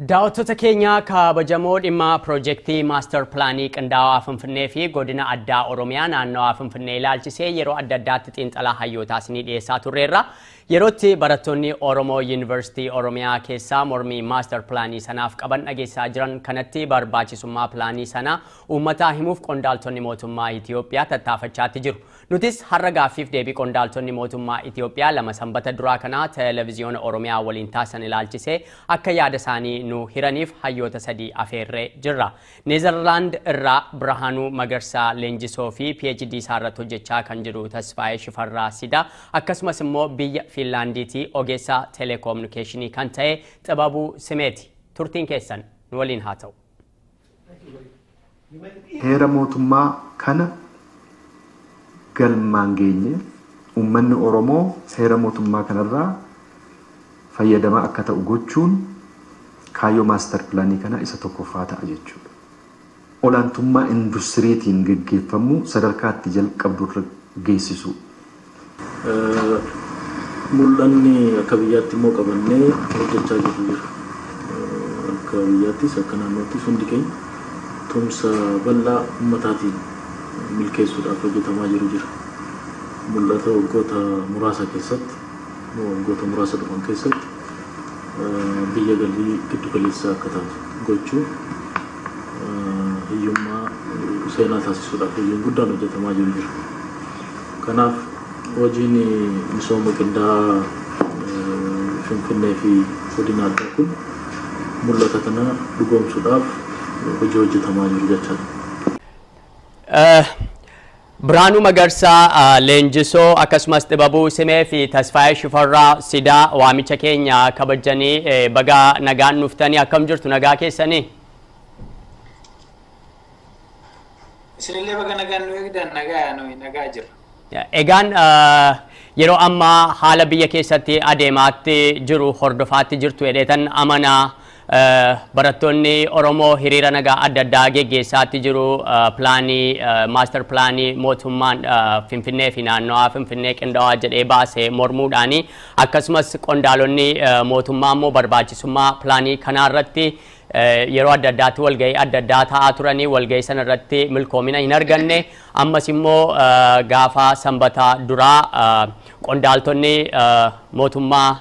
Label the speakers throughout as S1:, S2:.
S1: Daawwattoota keenya kabajamoo, dhimma piroojeektii maastar pilaanii qindaa'aa Finfinnee fi godina addaa Oromiyaa naannawaa Finfinnee ilaalchisee yeroo adda addaatti xiinxalaa hayyootaa isinii dhiyeessaa turreerra. Yerootti barattoonni Oromoo Yuunivarsiitii Oromiyaa keessaa mormii maastar pilaanii sanaaf qaban dhageessisaa jiran kanatti, barbaachisummaa pilaanii sanaa uummataa himuuf qondaaltonni mootummaa Itoophiyaa tattaafachaatti jiru. Nutis har'a gaaffiif deebii qondaaltonni mootummaa Itoophiyaa lama sanbata duraa kanaa televezyiyoona Oromiyaa waliin taasisan ilaalchisee akka yaada isaanii nu hiraniif hayyoota sadii afeerree jirra. Neezerlaand irraa Birhaanuu Magarsaa Leenjisoo fi PhD isaa irratti hojjechaa kan jiru Tasfaayee Shifarraa Sidaa, akkasumas immoo biyya Fiinlaandiitii ogeessa teleekoominikeeshinii kan ta'e Xibabuu Simeeti. Turtiin keessan nu waliin haa ta'u.
S2: Heera mootummaa kana galmaan geenye uummanni Oromoo seera mootummaa kanarraa fayyadamaa akka ta'u gochuun kaayyoo maastar pilaanii kana isa tokkoffaa ta'a jechuudha. Olaantummaa industiriitiin geggeeffamuu sadarkaatti jalqabdurra geessisu.
S3: Mul'anni akka biyyaatti immoo qabannee hojjechaa jirru jira. Akka biyyaattis akka naannoottis hundi keenya tumsa bal'aa uummataatiin milkeessuudhaaf hojjetamaa jiru jira. Mul'ata waggoota muraasa keessatti, waggoota muraasa dhufan keessatti biyya galii giddu galeessaa akka taatu gochuu, hiyyummaa seenaa taasisuudhaaf hojiin guddaan hojjetamaa jiru jira. Kanaaf hojiin misooma qindaa'aa Finfinnee fi godina addaa kun mul'ata kana dhugoomsuudhaaf hojii hojjetamaa jiru jechaadha.
S1: Birhaanuu Magarsaa Leenjisoo, akkasumas Xibabuu Simee fi Tasfaayee Shifarraa Sidaa, waamicha keenya kabajanii baga nagaan dhuftanii. Akkam jirtu, nagaa keessanii?
S4: Isinillee baga nagaan nu eegdan. Nagaa, nuyi nagaa jirra.
S1: Egaan yeroo ammaa haala biyya keessatti adeemaatti jiru hordofaatti jirtu jedheetan amanaa. Barattoonni Oromoo hiriira nagaa adda addaa geggeessaatti jiru. Pilaanii maastar pilaanii mootummaan Finfinnee fi naannawaa Finfinnee qindaa'aa jedhee baase mormuudhaani, akkasumas qondaalonni mootummaa immoo barbaachisummaa pilaanii kanaarratti yeroo adda addaatti walgahii adda addaa ta'aa turanii, walgahii sana irratti milkoomina hin arganne. Ammas immoo gaafa sanbata duraa qondaaltonni mootummaa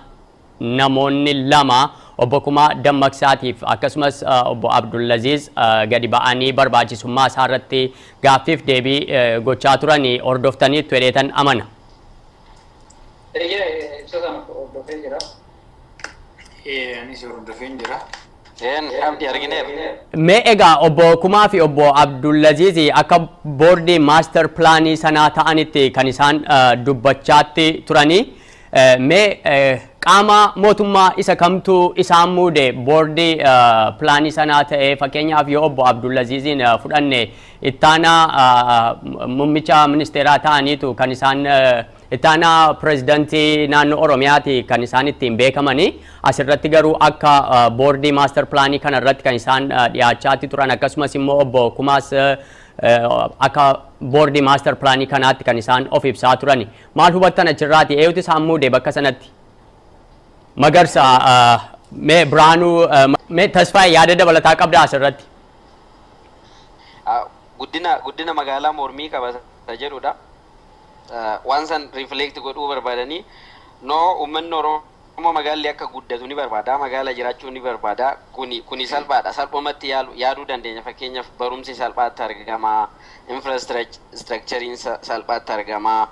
S1: namoonni lama, obbo Kumaa Dammaqsaatiif akkasumas obbo Abdullaziz, gadi ba'anii barbaachisummaa isaa irratti gaaffiif deebii gochaa turanii hordoftaniitu jedheetan amana.
S4: Eeyyee, ibsa sana hordofee jira. Anis hordofeen jira.
S5: Een, abdii argineera.
S1: Mee egaa obbo Kumaa fi obbo Abdullaziz akka boordii maastar pilaanii sanaa ta'anitti kan isaan dubbachaatti turanii. Mee qaama mootummaa isa kamtu isaan muude boordii pilaanii sanaa ta'ee? Fakkeenyaaf yoo obbo Abdullaziziin fudhanne, ittaanaa muummicha ministeeraa ta'aniitu kan isaan, ittaanaa pirezidantii naannoo Oromiyaati kan isaan ittiin beekamanii. Asirratti garuu akka boordii maastar pilaanii kana irratti kan isaan dhiyaachaatti turan, akkasumas immoo obbo Kumaas akka boordii maastar pilaanii kanaatti kan isaan of ibsaa turani. Maal hubattan achirraati? Eenyutu isaan muude bakka sanatti? Magarsa, mee Biraanuu, mee Tasfaayee, yaada dabalataa qabdaa asirratti?
S5: Guddina magaalaa mormii qaba jedhudha. Waan san reflect godhuu barbaadanii no, uummanni Oromoo magaalli akka guddatu ni barbaada, magaala jiraachuu ni barbaada. Kuni salphaadha. Salphumatti yaaduu dandeenya. Fakkeenyaaf barumsi salphaatti argama, infrastructurein salphaatti argama,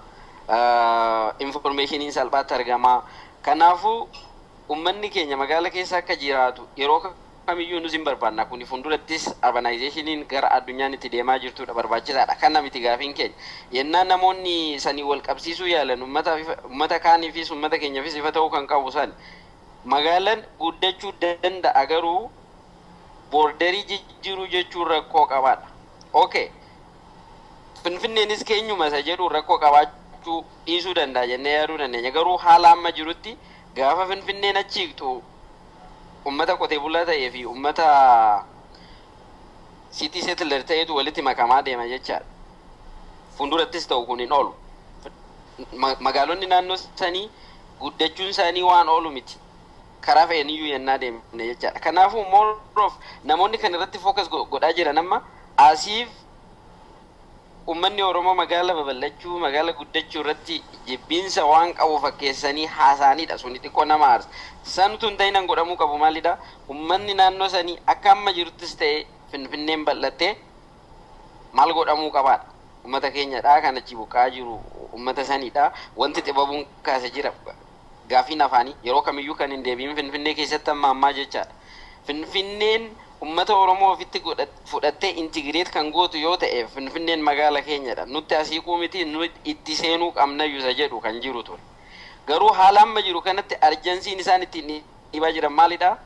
S5: informationiin salphaatti argama. Kanaafuu uummanni keenya magaala keessa akka jiraatu yeroo kamiyyuu nus hin barbaanna. Kuni fuuldurattis urbanizationiin gara addunyaan itti deemaa jirtudha, barbaachisaadha. Kana miti gaafiin keenya. Yennaa namoonni sanii wal qabsiisuu yaalan, uummata kaaniifis uummata keenyaafis ifa ta'uu kan qabu san magaalaan guddachuu danda'a, garuu borderii jijjiiruu jechuun rakkoo qabaadha. Okay. Finfinneenis keenyuma isa jedhu rakkoo qabaachuu dhiisuu danda'a jennee yaaduu dandeenya. Garuu haala amma jirutti gaafa Finfinneen achi hiiktu ummata qotee bulaa ta'ee fi ummata city settler ta'etu walitti makamaa deema jechaadha. Fuuldurattis ta'u kun hin oolu. Magaalonni naannoo sanii guddachuun isaanii waan oolu miti. Karaa fe'aniyyuu yennaa deemne jechaadha. Kanaafuu more of namoonni kan irratti focus godhaa jiran amma asiif uummanni Oromoo magaala babal'achuu, magaala guddachuu irratti jibbiinsa waan qabu fakkeessanii haasa'anidha. Suni xiqqoo nama aarsa. Sanutu hin ta'in godhamuu qabu maalidha? Uummanni naannoo sanii akka amma jiruttis ta'e Finfinneen bal'attee maal godhamuu qabaadha? Uummata keenyadha kan achi buqqaa jiru uummata sanidha. Wanti xibabuun kaase jira. Gaafiin afaanii yeroo kamiyyuu kan hin deebiin Finfinnee keessatti amma ammaa jechaadha. Finfinneen uummata Oromoo ofitti fudhattee integrate kan gootu yoo ta'e, Finfinneen magaala keenyadha. Nutti asiiquu miti, nu itti seenuu qabna isa jedhu kan jiru ture. Garuu haala amma jiru kanatti urgencyn isaan ittiin dhiibaa jiran maalidha?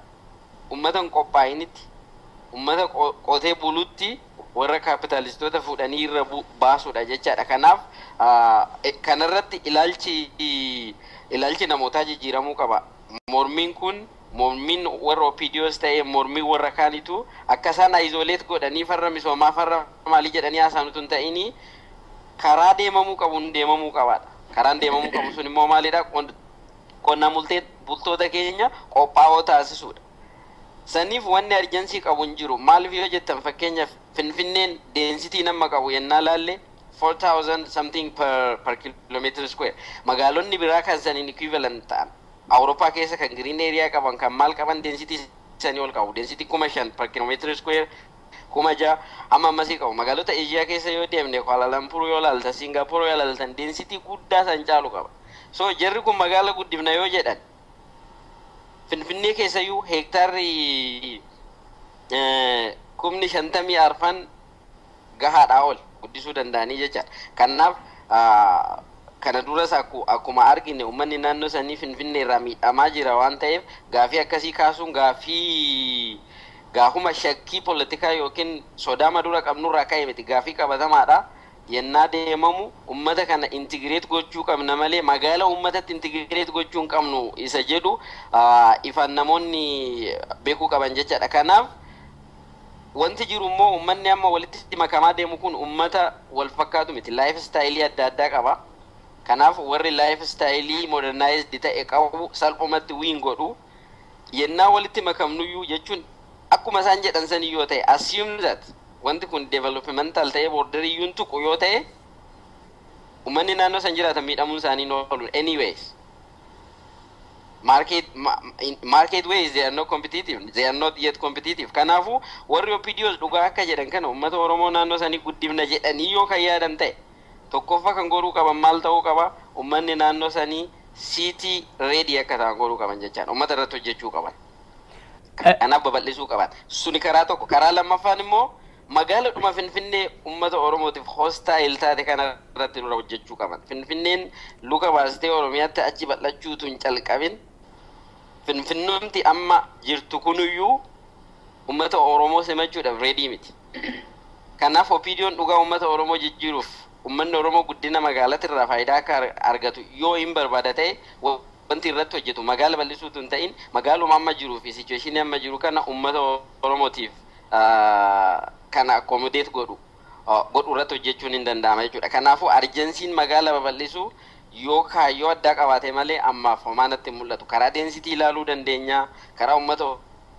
S5: Uummata hin qophaa'initti, uummata qotee bulutti warra kaapitaalistoota fuudhanii irra baasuudha jechaadha. Kanaaf kanarratti ilaalchi namootaa jijjiiramuu qaba. Mormiin kun, mormiin warra OPDOs ta'e mormiin warra kaanitu, akka isaan isolate godhanii farra misoomaa, farra maalii jedhanii haasa'an utuu hin ta'inii, karaa deemamuu qabuun deemamuu qabaadha. Karaan deemamuu qabu sun immoo maalidha? Qonnaan bultoota keenya qophaa'oo taasisuudha. Saniif wanni urgency qabu hin jiru. Maaliif yoo jettan, fakkeenyaaf Finfinneen density nama qabu yennaa laalle 4000 something per kilometer square. Magaalonni biraa kan saniin equivalent ta'an Awurooppaa keessa kan green area qaban, kan maal qaban, density sanii ol qabu. Density 5000 per kilometer square, 6000 amma ammasii qabu. Magaalota Eeshiyaa keessa yoo deemne, Kuala Lumpur yoo laaltan, Singaapur yoo laaltan, density guddaa san caalu qaba. So jarri kun magaala guddifna yoo jedhan, Finfinnee keessayyuu heektaarri 54,000 gahaadhaa ol guddisuu danda'anii jechaadha. Kanaaf kana duras akkuma argine uummanni naannoo sanii Finfinnee irraa miidhamaa jira waan ta'eef, gaafii akkasii kaasuun gaafii gaafuma shakkii poolitikaa yookiin sodaa madura qabnurraa ka'e miti, gaafii qabatamaadha. Yennaa deemamu uummata kana integrate gochuu qabna malee magaala uummatatti integrate gochuu hin qabnu isa jedhu ifaan namoonni beekuu qaban jechaadha. Kanaaf wanti jiru immoo uummanni amma walitti makamaa deemu kun uummata wal fakkaatu miti. Life style adda addaa qaba. Kanaaf warri life style modernized ta'e qabu salphumatti win godhu. Yennaa walitti makamnuyyuu jechuun akkuma isaan jedhan sanii yoo ta'e, assume that wanti kun developmental ta'e, borderiyyuun tuqu yoo ta'e, uummanni naannoo san jiraatan miidhamuun isaanii hin oolu. Anyways, market ways they are not competitive, they are not yet competitive. Kanaafuu warri OPDOs dhugaa akka jedhan kana uummata Oromoo naannoo sanii guddifna jedhanii yoo kan yaadan ta'e, tokkoffaa kan godhuu qaban maal ta'uu qaba? Uummanni naannoo sanii city ready akka ta'an godhuu qaban jechaan uummata irratti hojjechuu qaban. Kanaaf babal'isuu qaban. Suni karaa tokko. Karaa lammaffaan immoo magaaladhuma Finfinnee uummata Oromootiif hostile taate kana irratti dura hojjechuu qaban. Finfinneen luka baastee Oromiyaatti achi bal'achuutu hin calqabin. Finfinnumti amma jirtu kunuyyuu uummata Oromoo simachuudhaaf ready miti. Kanaaf OPDOn dhugaa uummata Oromoo jijjiiruuf, uummanni Oromoo guddina magaalaatirraa faayidaa akka argatu yoo hin barbaada ta'e, wanti irratti hojjetu magaala bal'isuutu hin ta'in, magaaluma amma jiruu fi situation amma jiru kana uummata Oromootiif kana accommodate godhu irratti hojjechuun hin danda'ama jechuudha. Kanaafuu urgencyn magaala babal'isuu yoo kaayyoo addaa qabaate malee ammaaf homaa natti hin mul'atu. Karaa density ilaaluu dandeenya, karaa uummata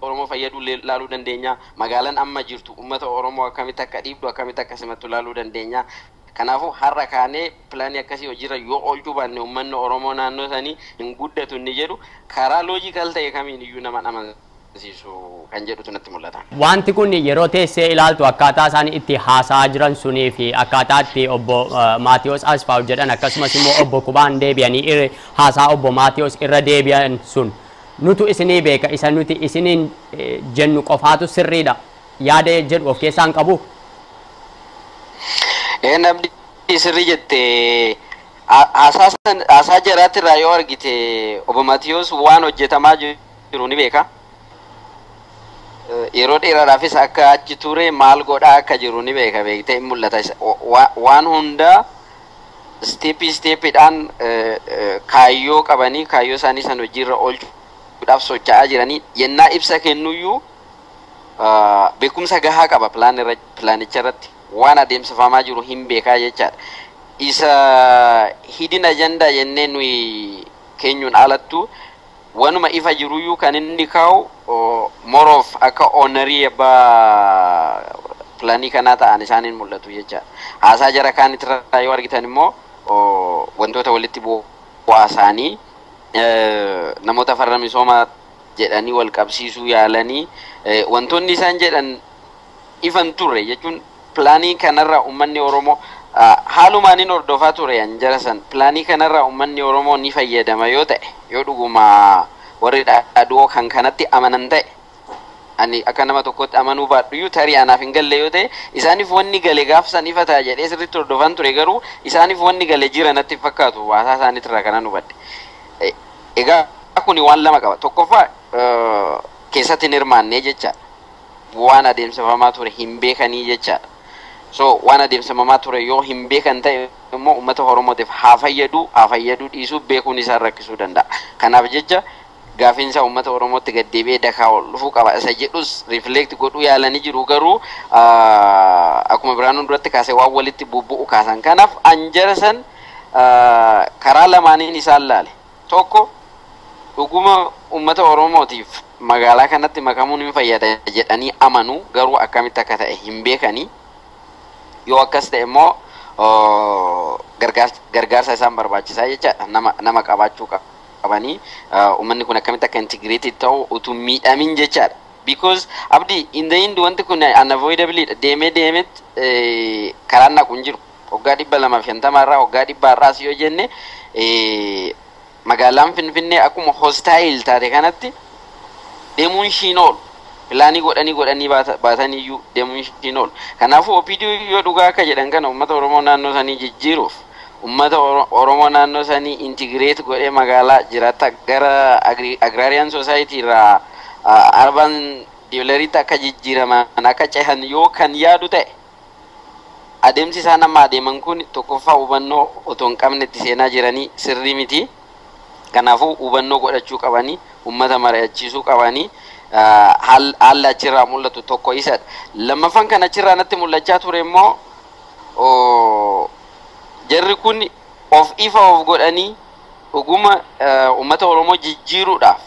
S5: Oromoo fayyaduu ilaaluu dandeenya, magaalaan amma jirtu uummata Oromoo akkamitti akka dhiibdu, akkamitti akka simattu ilaaluu dandeenya. Kanaafuu har'a kaanee pilaanii akkasii hojiirra yoo oolchuu baanne, uummanni Oromoo naannoo sanii hin guddatu inni jedhu karaa logical ta'e kamiin iyyuu nama amansiisu kan jedhutu natti mul'ata.
S1: Wanti kun yeroo teessee ilaaltu, akkaataa isaan itti haasa'aa jiran sunii fi akkaataa itti obbo Maatiyos Asfaaw jedhan, akkasumas immoo obbo Kubaan deebi'anii haasaa obbo Maatiyos irra deebi'an sun, nutu isinii beeka, isa nuti isiniin jennu qofaatu sirriidha yaada jedhu of keessaa hin qabu.
S5: Ee, namni sirrii jette. Haasaa jaraatti irraa yoo argite, obbo Maatiyos waan hojjetamaa jiru ni beeka. Yeroo dheeraadhaafis akka achi ture, maal godhaa akka jiru ni beeka, beektee hin mul'ata. Waan hundaa step stepiidhaan kaayyoo qabanii kaayyoo isaanii san hojiirra oolchuudhaaf socho'aa jiranii yennaa ibsa kennuyyuu beekumsa gahaa qaba, pilaanicha irratti waan adeemsifamaa jiru hin beekaa jechaadha. Isa hidden agenda jennee nuyi keenyuun alattu Wanuma ifa jiruyyuu kan inni kaa'u moroof akka ownerii abbaa pilaanii kanaa ta'an isaaniin mul'atu jecha. Haasaa jara kaanitirraa yoo argitan immoo wantoota walitti bu'aa isaanii namoota farra misoomaa jedhanii wal qabsiisuu yaalanii, wantoonni isaan jedhan ifan turre jechuun pilaanii kanarraa uummanni Oromoo haalumaan hin hordofaa ture an jara san. Pilaanii kanarraa uummanni Oromoo ni fayyadama yoo ta'e, yoo dhuguma warri dhaadhoo kan kanatti amanan ta'e, ani akka nama tokkotti amanuu baadhuyyuu tarii anaaf hin galle yoo ta'e, isaaniif wanni gale gaafsan ifa ta'a jedhee sirriitti hordofan ture. Garuu isaaniif wanni gale jira natti hin fakkaatu, haasaa isaaniitirraa kanan hubadhe. Egaa kuni waan lama qaba. Tokkoffaa, keessatti hin hirmaannee jechaadha. Waan adeemsifamaa ture hin beekanii jechaadha. So waan adeemsifamaa ture yoo hin beekan ta'e immoo uummata Oromootiif haa fayyadu haa fayyaduu dhiisuu beekuun isaan rakkisuu danda'a. Kanaaf jecha gaafiinsa uummata Oromootti gaddeebi'ee dakaa ol dhufuu qaba isa jedhus rifleekt godhuu yaalanii jiru, garuu akkuma biraan duratti kaasee waan walitti bubbu'u kaasan. Kanaaf an jara san karaa lamaaniin isaan laale. Tokko, dhuguma uummata Oromootiif magaalaa kanatti makamuun hin fayyada jedhanii amanu, garuu akkamitti akka ta'e hin beekanii. Yoo akkas ta'e immoo gargaarsa isaan barbaachisaa jechaadha. Nama qabaachuu qabanii uummanni kun akkamitti akka integrated ta'u utuu miidhamin jechaadha. Because abdii in the end wanti kun unavoidably dha. Deemee deemet karaan naqu hin jiru. Waggaa 250 irraa, waggaa 100 irraas yoo jenne, magaalaan Finfinnee akkuma hostile taate kanatti deemuun ishiin oolu. Pilaanii godhanii godhanii baataniyyuu deemuun ishiin oolu. Kanaafuu OPD yoo dhugaa akka jedhan kana uummata Oromoo naannoo sanii jijjiiruuf, uummata Oromoo naannoo sanii integrate godhee magaalaa jiraata gara agrarian society irraa urban dwelleriitti akka jijjiiraman, akka cehan yoo kan yaadu ta'e, adeemsi isaan amma adeeman kun tokkoffaa hubannoo otoo hin qabne itti seenaa jiranii, sirrii miti. Kanaafuu hubannoo godhachuu qabanii, uummata mari'achiisuu qabanii haalli achirraa mul'atu tokko isadha. Lammaffaan kan achirraa natti mul'achaa ture immoo jarri kun of ifa of godhanii dhuguma uummata Oromoo jijjiiruudhaaf,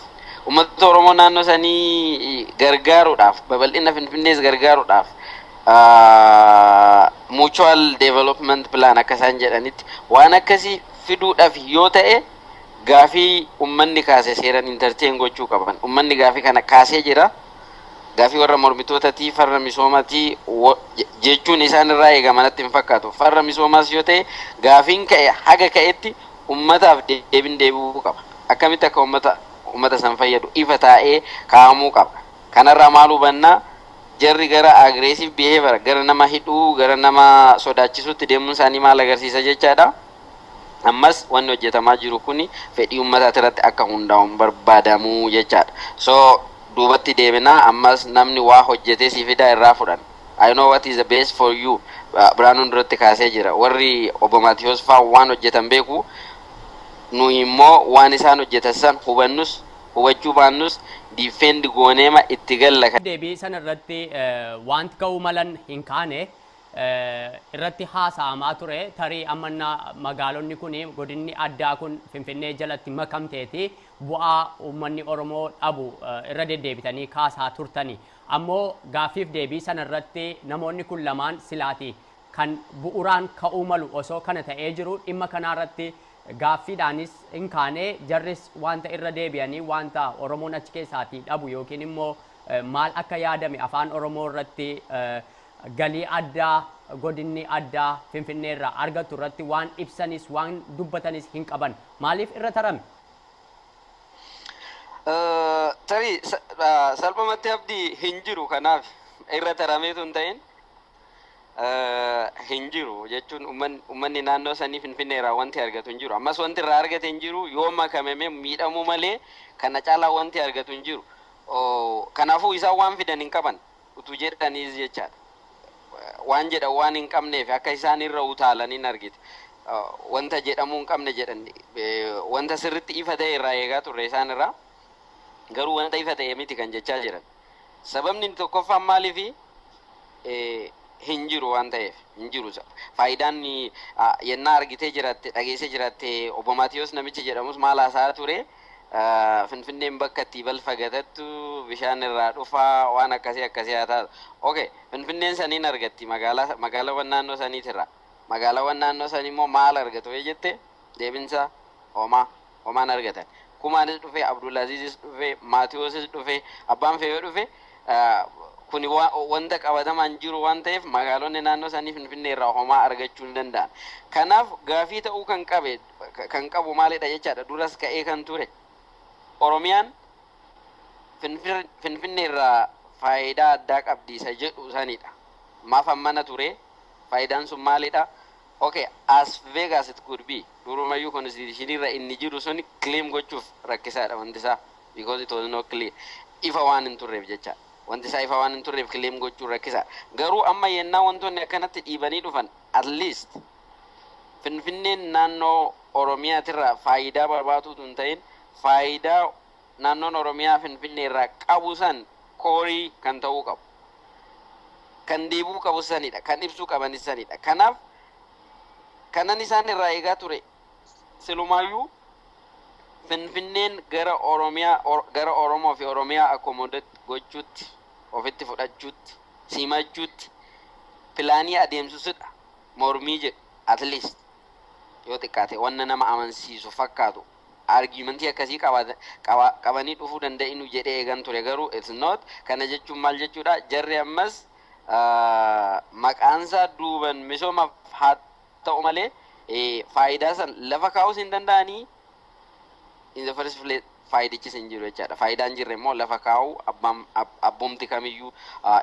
S5: uummata Oromoo naannoo sanii gargaaruudhaaf, babal'ina Finfinnees gargaaruudhaaf, mutual development plan akka isaan jedhanitti waan akkasii fiduudhaaf yoo ta'e, gaafii uummanni kaase seeran entertain gochuu qaban. Uummanni gaafii kana kaasee jira. Gaafii warra mormitootatii farra misoomatii jechuun isaan irraa eegama natti hin fakkaatu. Farra misoomaas yoo ta'e gaafiin ka'e haga ka'etti uummataaf deebiin deebi'uu qaba. Akkamitti akka uummata san fayyadu ifa taa'ee kaa'amuu qaba. Kanarraa maal hubannaa? Jarri gara aggressive behavior, gara nama hidhuu, gara nama sodaachisuutti deemuun isaanii maal agarsiisa jechaadha? Ammas wanni hojjetamaa jiru kuni fedhii uummataati irratti akka hundaa'uun barbaadamuu jechaadha. So duubatti deebinaa, ammas namni waa hojjetee si fidaa irraa fudhan. I know what is the best for you. Biraanuun duratti kaasee jira. Warri obbo Maatiyoos fa'aa waan hojjetan beeku. Nu immoo waan isaan hojjetan san hubannus hubachuu baannus defend gooneema itti galla.
S1: Deebii sana irratti wanti ka'uu malan hin kaane irratti haasa'amaa ture. Tarii amma magaalonni kun, godinni addaa kun Finfinnee jalatti makamteeti bu'aa uummanni Oromoo dhabu irra deddeebitanii kaasaa turtani. Ammoo gaaffiif deebii sana irratti namoonni kun lamaan silaati kan bu'uuraan ka'uu malu osoo kana ta'ee jiru dhimma kanarratti gaaffiidhaanis hin kaane. Jarris wanta irra deebi'anii wanta Oromoon achi keessaatii dhabu yookiin immoo maal akka yaadame afaan Oromoo irratti galii addaa godinni addaa Finfinnee irraa argatu irratti waan ibsanis waan dubbatanis hin qaban. Maaliif irra tarame?
S5: Tarii salphumatti abdii hin jiru, kanaaf irra tarameetu hin ta'in. Hin jiru jechuun uummanni naannoo sanii Finfinnee irraa wanti argatu hin jiru. Ammas wanti irraa argate hin jiru, yoo makamame miidhamuu malee kana caalaa wanti argatu hin jiru. Kanaafuu isaan waan fidan hin qaban utuu jedhaniis jechaadha. Waan jedhan waan hin qabneef akka isaan irra utaalan hin argite. Wanta jedhamuu hin qabne jedhan, wanta sirritti ifa ta'e irraa eegaa turre isaan irraa. Garuu wanta ifa ta'e miti kan jechaa jiran. Sababni tokkoffaan maaliifi hin jiru waan ta'eef hin jiru. Faayidaan yennaa argitee jiraatte, dhageessee jiraatte, obbo Maatiyoos namichi jedhamus maal haasa'aa ture? Finfinneen bakka itti balfa gatattu, bishaan irraa dhufaa, waan akkasii akkasii haa taatu. Okay, Finfinneen saniin argatti magaalaa magaalaawwan naannoo saniitirra. Magaalaawwan naannoo sanii immoo maal argatu yoo jette, deebinsa homaa homaan argatan. Kumaanis dhufe, Abdulaziizis dhufe, Maatiyoosis dhufe, abbaan fe'ee dhufe, kuni wanta qabatamaan jiru waan ta'eef magaalonni naannoo sanii Finfinnee irraa homaa argachuu hin danda'an. Kanaaf gaafii ta'uu kan qabe kan qabu maalidha jechaadha, duras ka'ee kan ture. Oromiyaan Finfinnee irraa faayidaa addaa qabdi isa jedhu sanidha. Maaf ammana ture? Faayidaan sun maalidha? Okay, as vague as it could be. Durumayyuu constitution irra inni jiru sun claim gochuuf rakkisaadha wanti isaa. Because it was not clear. Ifa waan hin turreef jecha. Wanti isaa ifa waan hin turreef claim gochuun rakkisaadha. Garuu amma yennaa wantoonni akkanatti dhiibanii dhufan, at least Finfinneen naannoo Oromiyaatirraa faayidaa barbaatuutu hin ta'in, faayidaa naannoon Oromiyaa Finfinnee irraa qabu san core kan ta'uu qabu. Kan deebuu qabu sanidha. Kan ibsuu qabanis sanidha. Kanaaf kanan isaan irraa eegaa ture silumaayyuu Finfinneen gara Oromiyaa, gara Oromoo fi Oromiyaa accommodate gochuutti, ofitti fudhachuutti, simachuutti pilaanii adeemsisudha. Mormii jedhu at least yoo xiqqaate wanna nama amansiisu fakkaatu argumentii akkasii qabanii dhufuu danda'inu jedhee eegan ture, garuu it's not. Kana jechuun maal jechuudha? Jarri ammas maqaansaa duuban misoomaaf haa ta'u malee faayidaa san lafa kaa'uus hin danda'anii, in the first place faayidichis hin jiru jechaadha. Faayidaan jirre immoo lafa kaa'uu abbaan abbumti kamiyyuu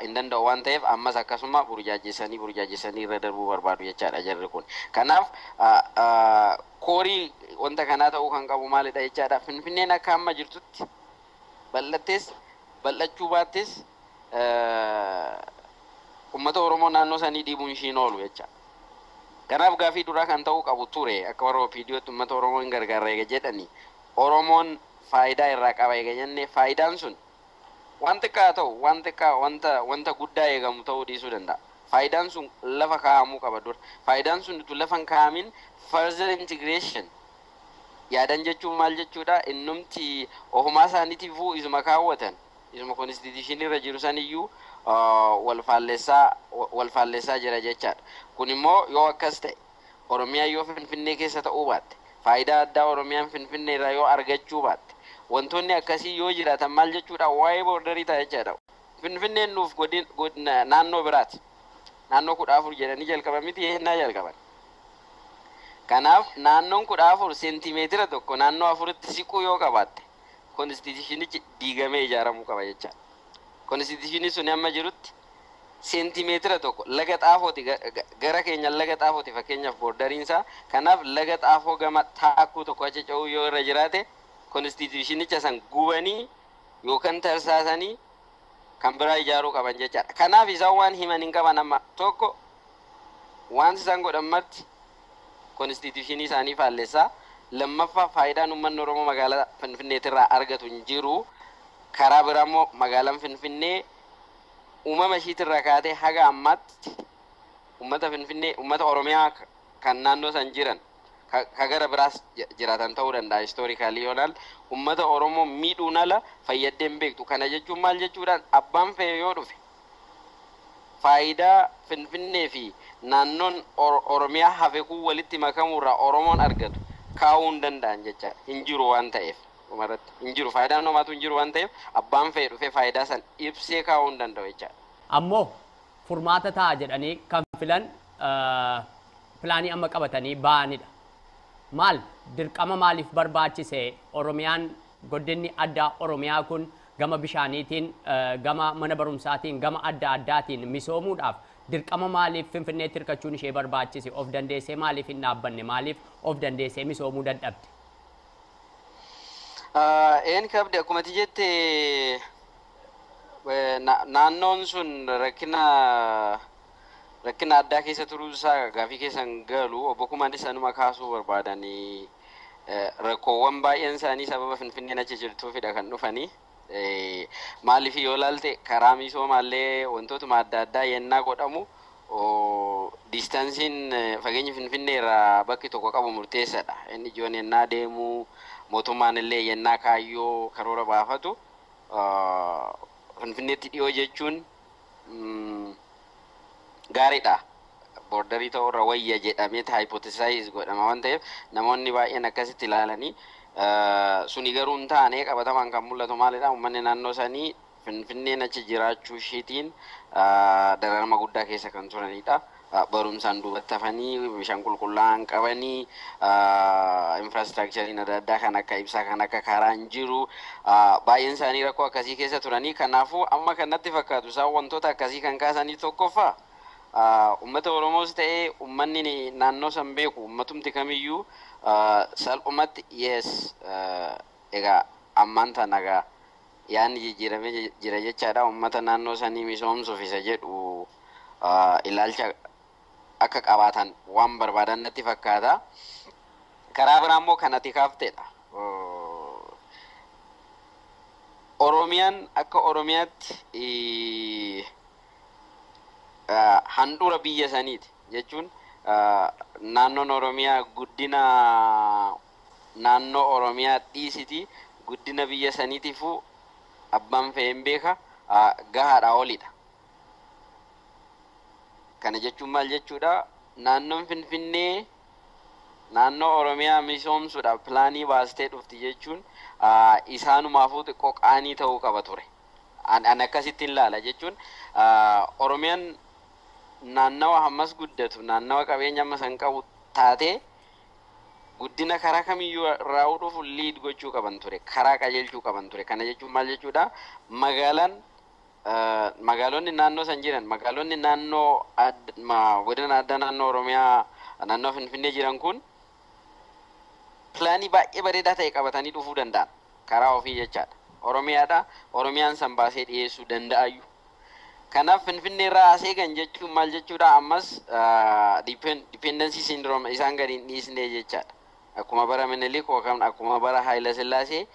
S5: hin danda'u waan ta'eef ammas akkasuma burjaajessanii burjaajessanii irra darbuu barbaadu jechaadha jarri kun. Kanaaf core wanta kanaa ta'uu kan qabu maalidha jechaadha? Finfinneen akka amma jirtutti bal'attees bal'achuu baattees uummata Oromoo naannoo sanii dhiibuun ishiin oolu jechaadha. Kanaaf gaafii duraa kan ta'uu qabu ture, akka warra OPDOtti uummata Oromoo hin gargaarra eega jedhanii, Oromoon faayidaa irraa qaba eega jenne, faayidaan sun waan xiqqaa ta'u, waan xiqqaa, wanta guddaa eegamu ta'uu dhiisuu danda'a. Faayidaan sun lafa kaa'amuu qaba dura. Faayidaan sun utuu lafa hin kaa'amin further integration yaadan jechuun maal jechuudha? Innumti ofumaa isaaniitiifuu isuma kaawwatan, isuma constitution irra jiru saniyyuu wal faallessaa jira jechaadha. Kun immoo yoo akkas ta'e, Oromiyaa yoo Finfinnee keessa ta'uu baatte, faayidaa addaa Oromiyaan Finfinnee irraa yoo argachuu baatte, wantoonni akkasii yoo jiraatan maal jechuudha? Waa'ee borderii ta'a jechaadha. Finfinneen nuuf godina naannoo biraati. Naannoo 14 jedhanii jalqaban miti yennaa jalqaban. Kanaaf naannoon 14 seentimeetira 1 naannoo afuritti siquu yoo qabaatte constitutionichi diigamee ijaaramuu qaba jechaadha. Constitutionii sun amma jirutti seentimeetira 1 laga xaafooti gara keenya, laga xaafooti fakkeenyaaf borderiin isaa. Kanaaf laga xaafoo gama taakkuu tokko achi ce'uu yoo irra jiraate constitutionicha san gubanii yookaan tarsaasanii kan biraa ijaaruu qaban jechaadha. Kanaaf isaan waan himan hin qaban amma tokko wanti isaan godhan marti constitutionii isaanii faallessaa. Lammaffaa, faayidaan uummanni Oromoo magaalaa Finfinneetirraa argatu hin jiru. Karaa biraa immoo magaalaan Finfinnee uumama ishiitirraa kaatee haga ammaatti uummata Finfinnee, uummata Oromiyaa kan naannoo san jiran, ka gara biraas jiraatan ta'uu danda'a, historically yoo ilaalle uummata Oromoo miidhuun ala fayyaddee hin beektu. Kana jechuun maal jechuudhaan? Abbaan fe'e yoo dhufe faayidaa Finfinnee fi naannoon Oromiyaa hafe kun walitti makamuurraa Oromoon argatu kaa'uu hin danda'an jechaadha. Hin jiru waan ta'eef, dhumarratti hin jiru, faayidaan homaatu hin jiru waan ta'eef abbaan fe'e dhufee faayidaa san ibsee kaa'uu hin danda'u jechaadha.
S1: Ammoo furmaata ta'a jedhanii kan filan pilaanii amma qabatanii ba'anidha. Maal dirqama maaliif barbaachise? Oromiyaan, godinni addaa Oromiyaa kun gama bishaaniitiin, gama mana barumsaatiin, gama adda addaatiin misoomuudhaaf dirqama maaliif Finfinneetti hirkachuun ishee barbaachise? Of dandeessee maaliif hin dhaabbanne? Maaliif of dandeessee misoomuu dadhabde?
S5: Een kabde, akkuma ati jette naannoon sun rakkina addaa keessa turuu isaa gaafii keessa hin galu. Obbo Kumaanis sanuma kaasuu barbaadanii, rakkoowwan baay'een isaanii sababa Finfinneen achi jirtuufidha kan dhufanii. Maaliif yoo ilaalte karaa misoomaallee wantootuma adda addaa yennaa godhamu Distaansiin fageenyi Finfinnee irraa bakki tokko qabu murteessaadha. Inni ijoon yennaa deemu, mootummaan illee yennaa kaayyoo karoora baafatu, Finfinneetti dhiyoo jechuun gaariidha. Borderii ta'uu irra wayya jedhamee hypothesize godhama waan ta'eef, namoonni baay'een akkasitti ilaalanii, suni garuu hin taane. Qabatamaan kan mul'atu maalidha? Uummanni naannoo sanii Finfinneen achi jiraachuu isheetiin dararama guddaa keessa kan turanidha. Barumsaan duubatti hafanii, bishaan qulqullaa'aan qabanii, infrastructureiin adda addaa kan akka ibsaa, kan akka karaa hin jiru. Baay'een isaanii rakkoo akkasii keessa turanii. Kanaafuu amma kan natti fakkaatu isaan wantoota akkasii kan kaasanii, tokkoffaa, uummata Oromoos ta'ee uummanni naannoo san beeku, uummatumti kamiyyuu salphumatti, yes, egaa ammaan tana egaa yaadni jijjiiramee jira jechaadha. Uummata naannoo sanii misoomsuuf isa jedhu ilaalcha akka qabaatan waan barbaadan natti fakkaata. Karaa biraa immoo kan ati kaaftedha. Oromiyaan akka Oromiyaatti handhuura biyya saniiti jechuun, naannoon Oromiyaa guddina naannoo Oromiyaa dhiisiti, guddina biyya saniitiifuu abbaan fe'een beeka gahaadha olidha. Kana jechuun maal jechuudha? Naannoon Finfinnee naannoo Oromiyaa misoomsuudhaaf pilaanii baastee dhufti jechuun isaanumaafuu xiqqoo qaanii ta'uu qaba ture. Ani akkasittiin ilaala. Jechuun Oromiyaan naannawa hammas guddatu, naannawa qabeenya hammas hin qabu taatee, guddina karaa kamiyyuu irraa dhufu lead gochuu qaban ture, karaa qajeelchuu qaban ture. Kana jechuun maal jechuudha? Magaalaan, magaalonni naannoo san jiran, magaalonni naannoo godina addaa naannoo Oromiyaa, naannoo Finfinnee jiran kun pilaanii baay'ee bareedaa ta'e qabatanii dhufuu danda'an karaa ofii jechaadha. Oromiyaadha. Oromiyaan san baasee dhiyeessuu danda'ayyu. Kanaaf Finfinnee irraa asee kan jechuun maal jechuudha? Ammas dependency syndrome isaan gadi hin dhiisne jechaadha. Akkuma bara Minilik yookaan akkuma bara Haayila Sillaasee,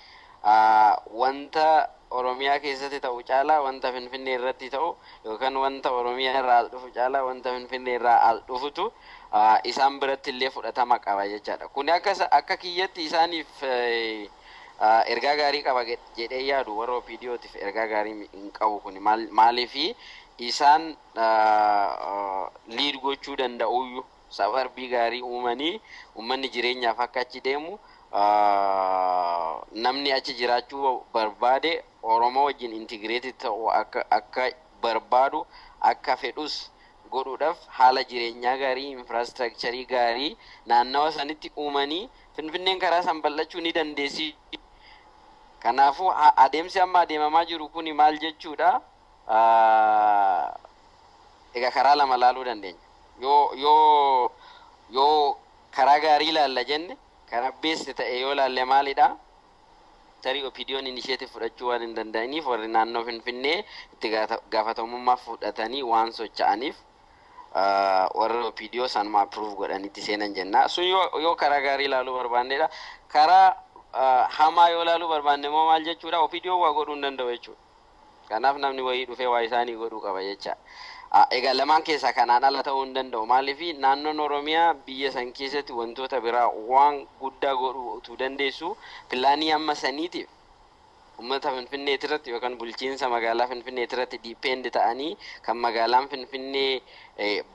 S5: wanta Oromiyaa keessatti ta'u caalaa wanta Finfinnee irratti ta'u, yookaan wanta Oromiyaa irraa al dhufu caalaa wanta Finfinnee irraa al dhufutu isaan biratti illee fudhatama qaba jechaadha. Kuni akka kiyyatti isaaniif ergaa gaarii qaba jedhee yaadu. Warra OPDOtiif ergaa gaarii hin qabu. Kuni maaliifi isaan lead gochuu danda'uyyuu, suburbii gaarii uumanii uummanni jireenyaaf akka achi deemu, namni achi jiraachuu barbaade Oromoo wajjin integrated ta'u akka barbaadu, akka fedhus godhuudhaaf, haala jireenyaa gaarii, infrastructureii gaarii naannawa sanitti uumanii Finfinneen karaa san bal'achuu ni dandeessi. Kanaafuu adeemsi amma adeemamaa jiru kuni maal jechuudha? Egaa karaa lama laaluu dandeenya. Yoo karaa gaarii ilaalla jenne, karaa beeste ta'e yoo ilaalle maalidha? Tarii OPDO'n initiative fudhachuu waan hin danda'aniif, warri naannoo Finfinnee itti gaafatamummaa fudhatanii waan socho'aniif, warri OPDO sanuma approve godhanitti seenan jenna. Sun yoo karaa gaarii ilaaluu barbaannedha. Karaa hamaa yoo ilaaluu barbaanne immoo maal jechuudha? OPDO waa godhuu hin danda'u jechuudha. Kanaaf namni wayii dhufee waa isaanii godhuu qaba jecha. Egaa lamaan keessaa kanaan ala ta'uu hin danda'u. Maaliif? Naannoon Oromiyaa biyya san keessatti wantoota biraa waan guddaa godhuu utuu dandeessu, pilaanii amma saniitiif uummata Finfinnee irratti yookaan bulchiinsa magaalaa Finfinnee irratti depend ta'anii, kan magaalaan Finfinnee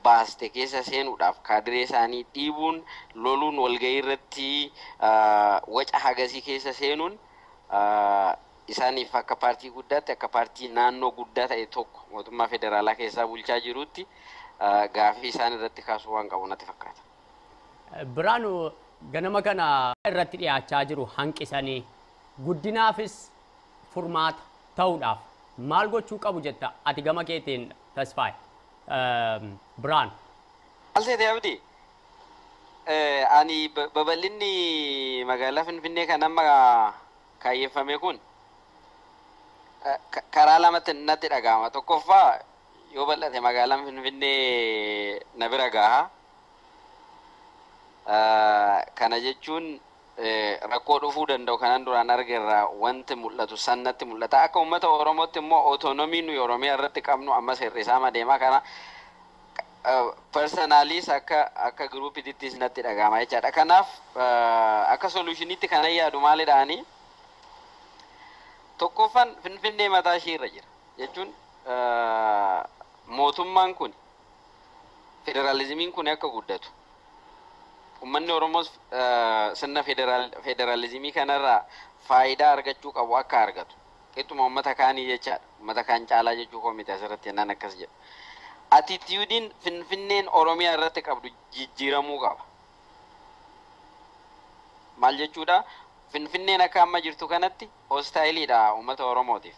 S5: baaste keessa seenuudhaaf kaadiree isaanii dhiibuun, loluun, walgahii irratti waca hagasii keessa seenuun, isaaniif akka paartii guddaatti, akka paartii naannoo guddaa ta'e tokko mootummaa federaalaa keessaa bulchaa jirutti, gaafii isaan irratti kaasuu waan qabu natti fakkaata.
S1: Biraanu, ganama kana irratti dhiyaachaa jiru hanqisanii guddinaafis furmaata ta'uudhaaf maal gochuu qabu jetta ati gama keetiin, Tasfaay? Biraan.
S5: Maal seete, Abdii? Ani babal'inni magaalaa Finfinnee kan amma kaayyeffame kun karaa lamatti natti dhaga'ama. Tokkoffaa, yoo bal'ate magaalaan Finfinnee na bira gaha. Kana jechuun rakkoo dhufuu danda'u kanan duraan argerraa wanti mul'atu san natti mul'ata. Akka uummata Oromootti immoo autonomy nuyi Oromiyaa irratti qabnu ammas hir'isaa deemaa kana Personaliis akka giruupitittis natti dhaga'ama jechaadha. Kanaaf akka solushiniitti kana yaadu maalidhaani? Tokkoffaan Finfinnee mataa ishee irra jira jechuun mootummaan kun federaalizimiin kun akka guddatu uummanni Oromoos sirna federaalizimii kanarraa faayidaa argachuu qabu akka argatu qixxuma uummata kaanii jechaadha. Uummata kaan caalaa jechuu koo miti asirratti jennaan akkas jedhu. Attitiyuudiin Finfinneen Oromiyaa irratti qabdu jijjiiramuu qaba. Maal jechuudha? Finfinneen akka amma jirtu kanatti hoostaayiliidha uummata Oromootiif.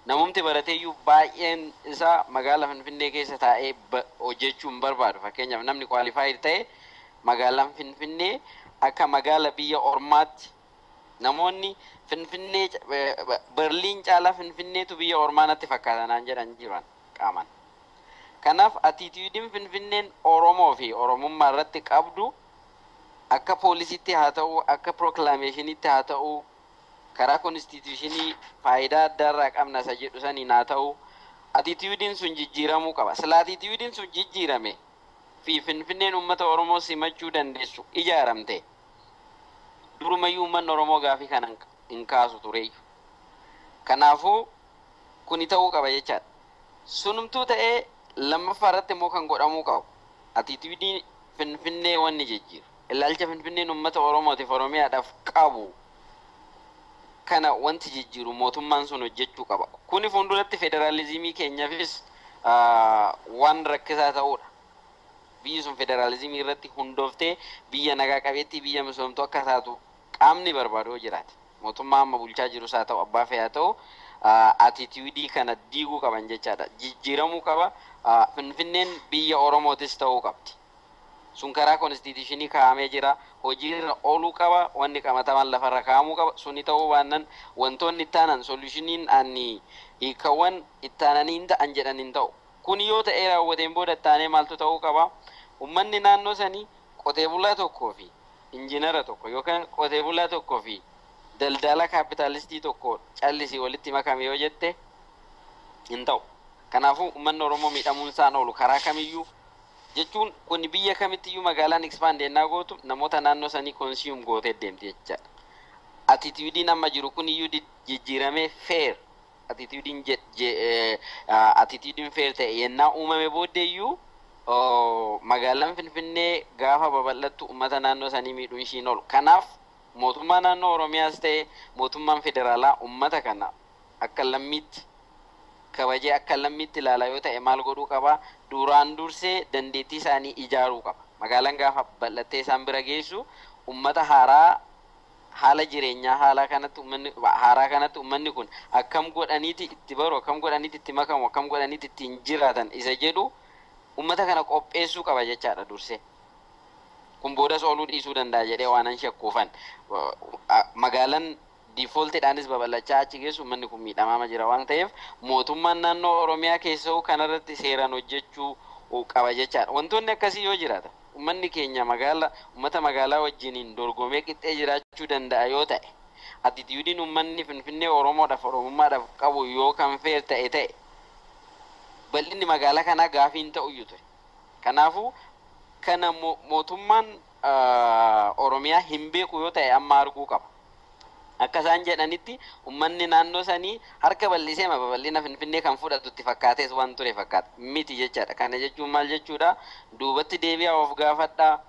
S5: Namumti barateeyyuu baay'een isaa magaala Finfinnee keessa taa'ee hojjechuu hin barbaadu. Fakkeenyaaf namni kwaalifaayid ta'e magaalaan Finfinnee akka magaala biyya ormaatti namoonni Finfinnee Berliin caalaa Finfinneetu biyya ormaa natti fakkaata naan jedhan jiran qaaman. Kanaaf attitiyuudiin Finfinneen Oromoo fi Oromummaa irratti qabdu akka poolisiitti haa ta'u, akka pirooklaameeshiniitti haa ta'u, karaa konstituushinii faayidaa addaarraa qabna isa jedhu saniin haa ta'u, attitiyuudiin sun jijjiiramuu qaba. Sila attitiyuudiin sun jijjiirame fi Finfinneen uummata Oromoo simachuu dandeessu ijaaramte durumayyuu uummanni Oromoo gaafii kana hin kaasu tureeyyu. Kanaafuu kuni ta'uu qaba jechaadha. Sunumtuu ta'ee lammaffaa irratti immoo kan godhamuu qabu attitiyuudii Finfinnee wanni jijjiiru. Ilaalcha Finfinneen uummata Oromootiif Oromiyaadhaaf qabu kana wanti jijjiiru mootummaan sun hojjechuu qaba. Kuni fuulduratti federaalizimii keenyaafis waan rakkisaa ta'uudha. Biyyi sun federaalizimii irratti hundooftee biyya nagaa qabeettii biyya misoomtuu akka taatu qaamni barbaadu yoo jiraate. Mootummaa amma bulchaa jirus haa ta'u abbaa fe'aa ta'u attitiyuudii kana diiguu qaban jechaadha. Jijjiiramuu qaba. Finfinneen biyya Oromootis ta'uu qabdi. Sun karaa konstituushinii kaa'amee jira. Hojiirra ooluu qaba. Wanni qabataman lafarra kaa'amuu qaba. Suni ta'uu baannaan wantoonni itti aanan solushiniin ani hiikawwan itti aananii hin ta'an jedhan hin ta'u. Kun yoo ta'ee raawwateen booda itti aanee maaltu ta'uu qaba? Uummanni naannoo sanii qotee bulaa tokkoo fi injiinara tokko yookaan qotee bulaa tokkoo fi daldala kaapitaalistii tokko callisii walitti makame yoo jette hin ta'u. Kanaafuu uummanni Oromoo miidhamuun isaan oolu karaa kamiyyuu jechuun kun biyya kamittiyyuu magaalaan expand ennaa gootu namoota naannoo sanii consume gootee deemti jechaadha. Attitiyuudiin amma jiru kun iyyuu jijjiiramee fair attitiyuudiin fair ta'e yennaa uumame booddeeyyuu magaalaan Finfinnee gaafa babal'attu uummata naannoo sanii miidhuun ishiin oolu. Kanaaf mootummaa naannoo Oromiyaas ta'e mootummaan federaalaa uummata kana akka lammiitti kabajee akka lammiitti ilaalaa yoo ta'e maal godhuu qaba? Duraan dursee dandeettii isaanii ijaaruu qaba. Magaalaan gaafa bal'attee isaan bira geessu uummata haaraa haala jireenyaa haaraa kanatti uummanni kun akkam godhaniiti itti baru, akkam godhaniiti itti makamu, akkam godhaniiti ittiin jiraatan isa jedhu uummata kana qopheessuu qaba jechaadha dursee. Kun boodas ooluu dhiisuu danda'a jedhee waan an shakkuufan. Magaalaan diifoltiidhaanis babal'achaa achi geessu uummanni kun miidhamaa jira waan ta'eef mootummaan naannoo Oromiyaa keessa'u kanarratti seeraan hojjechuu qaba jechaadha. Wantoonni akkasii yoo jiraatan uummanni keenya magaala uummata magaalaa wajjiniin dorgomee qixxee jiraachuu danda'a yoo ta'e attitiyuudiin uummanni Finfinnee Oromoodhaaf Oromummaadhaaf qabu yoo kan fair ta'e bal'inni magaalaa kanaa gaafii hin ta'u iyyuu ture. Kanaafuu kana mootummaan Oromiyaa hin beeku yoo ta'e amma arguu qaba. Akka isaan jedhanitti uummanni naannoo sanii harka bal'isee babal'ina Finfinnee kan fudhatu itti fakkaatees waan ture fakkaata. Miti jechaadha. Kana jechuun maal jechuudha? Duubatti deebi'aa of gaafadhaa.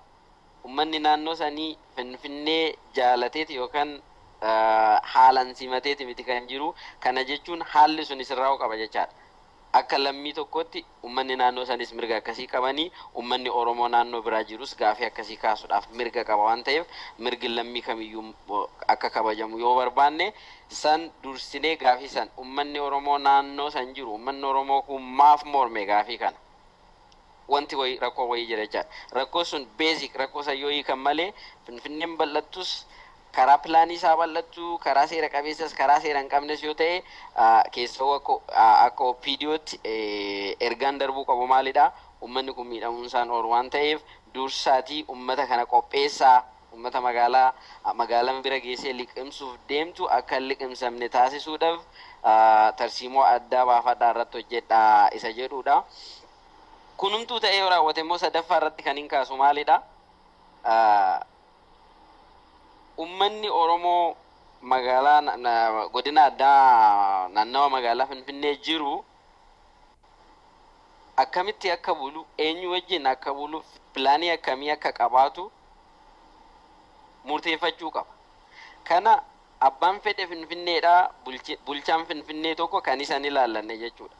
S5: Uummanni naannoo sanii Finfinnee jaalateeti yookaan haalaan simateeti miti kan jiru. Kana jechuun haalli sun sirraa'uu qaba jechaadha. Akka lammii tokkotti uummanni naannoo sanis mirga akkasii qabanii uummanni Oromoo naannoo biraa jirus gaafii akkasii kaasuudhaaf mirga qaba waan ta'eef mirgi lammii kamiyyuu akka kabajamu yoo barbaanne san dursinee gaafii san uummanni Oromoo naannoo san jiru uummanni Oromoo kun maaf morme gaafii kana wanti wayii rakkoo wayii jira jechaadha. Rakkoo sun beezik rakkoo san yoo hiikan malee Finfinneen bal'attus karaa pilaanii isaa bal'attu karaa seera qabeessas karaa seera hin qabnes yoo ta'e keessawuu akka OPDOtti ergaan darbuu qabu maalidha? Uummanni kun miidhamuun isaan oolu waan ta'eef dursaatii uummata kana qopheessaa uummata magaalaa magaalaan bira geessee liqimsuuf deemtu akka hin liqimsamne taasisuudhaaf tarsiimoo addaa baafadhaa irratti hojjedhaa isa jedhudha. Kunumtuu ta'ee yoo raawwate immoo sadaffaa irratti kan hin kaasu maalidha? Uummanni Oromoo magaalaa godina addaa naannawa magaalaa Finfinnee jiru akkamitti akka bulu, eenyu wajjin akka bulu, pilaanii akkamii akka qabaatu murteeffachuu qaba. Kana abbaan fedhe Finfinneedhaa, bulchaan Finfinnee tokko kan isaan ilaallanne jechuudha.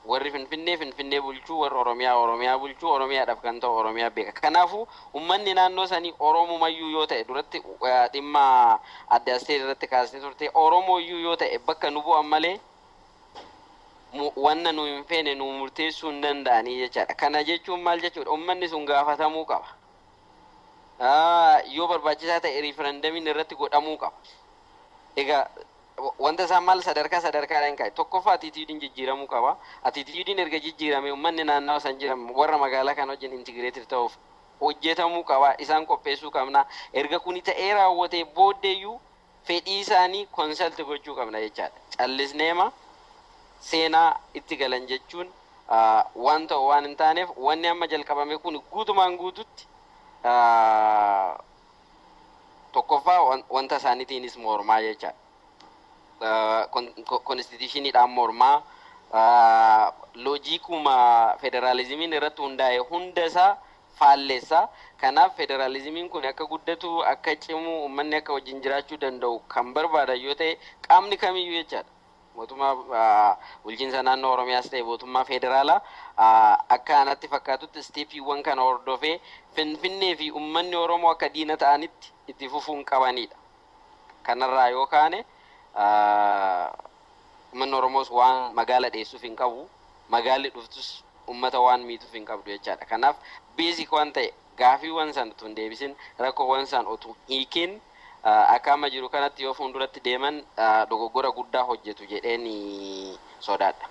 S5: Warri Finfinnee Finfinnee bulchuu, warri Oromiyaa Oromiyaa bulchuu, Oromiyaadhaaf kan ta'u Oromiyaa beeka. Kanaafuu uummanni naannoo sanii Oromumayyuu yoo ta'e, duratti dhimma adda asteer irratti kaasnee turte, Oromooyyuu yoo ta'e bakka nu bu'an malee wanna nu hin feene nu murteessuu hin danda'anii jechaadha. Kana jechuun maal jechuudha? Uummanni sun gaafatamuu qaba. Yoo barbaachisaa ta'e riifarandamiin irratti godhamuu qaba. Egaa wanta isaan maal sadarkaa sadarkaadhaan kaa'e, tokkoffaa attitudeiin jijjiiramuu qaba. Attitudeiin erga jijjiirame uummanni naannawa san jiran warra magaalaa kana wajjin integrated ta'uuf hojjetamuu qaba. Isaan qopheessuu qabna. Erga kuni ta'ee raawwatee booddeeyyuu fedhii isaanii consult gochuu qabna jechaadha. Callisneema seenaa itti galan jechuun waan ta'u waan hin taaneef, wanni amma jalqabame kun guutumaan guututti tokkoffaa wanta isaaniitiinis mormaa jechaadha. Constitutioniidhaan mormaa, logicuma federaalizimiin irratti hundaa'e hunda isaa faalleessa. Kanaaf federaalizimiin kun akka guddatu, akka cimu, uummanni akka wajjin jiraachuu danda'u kan barbaadan yoo ta'e qaamni kamiyyuu jechaadha. Mootummaa bulchiinsa naannoo Oromiyaas ta'e mootummaa federaalaa, akka anatti fakkaatutti stepiiwwan kana hordofee Finfinnee fi uummanni Oromoo akka diina ta'anitti itti fufuun qabanidha. Kanarraa yoo kaane uummanni Oromoos waan magaala dheessuuf hin qabu, magaalli dhuftus uummata waan miituuf hin qabdu jechaadha. Kanaaf basic waan ta'e gaafiiwwan san utuu hin deebisin, rakkoowwan san utuu hiikin, akka amma jiru kanatti yoo fuulduratti deeman dogoggora guddaa hojjetu jedheen sodaadha.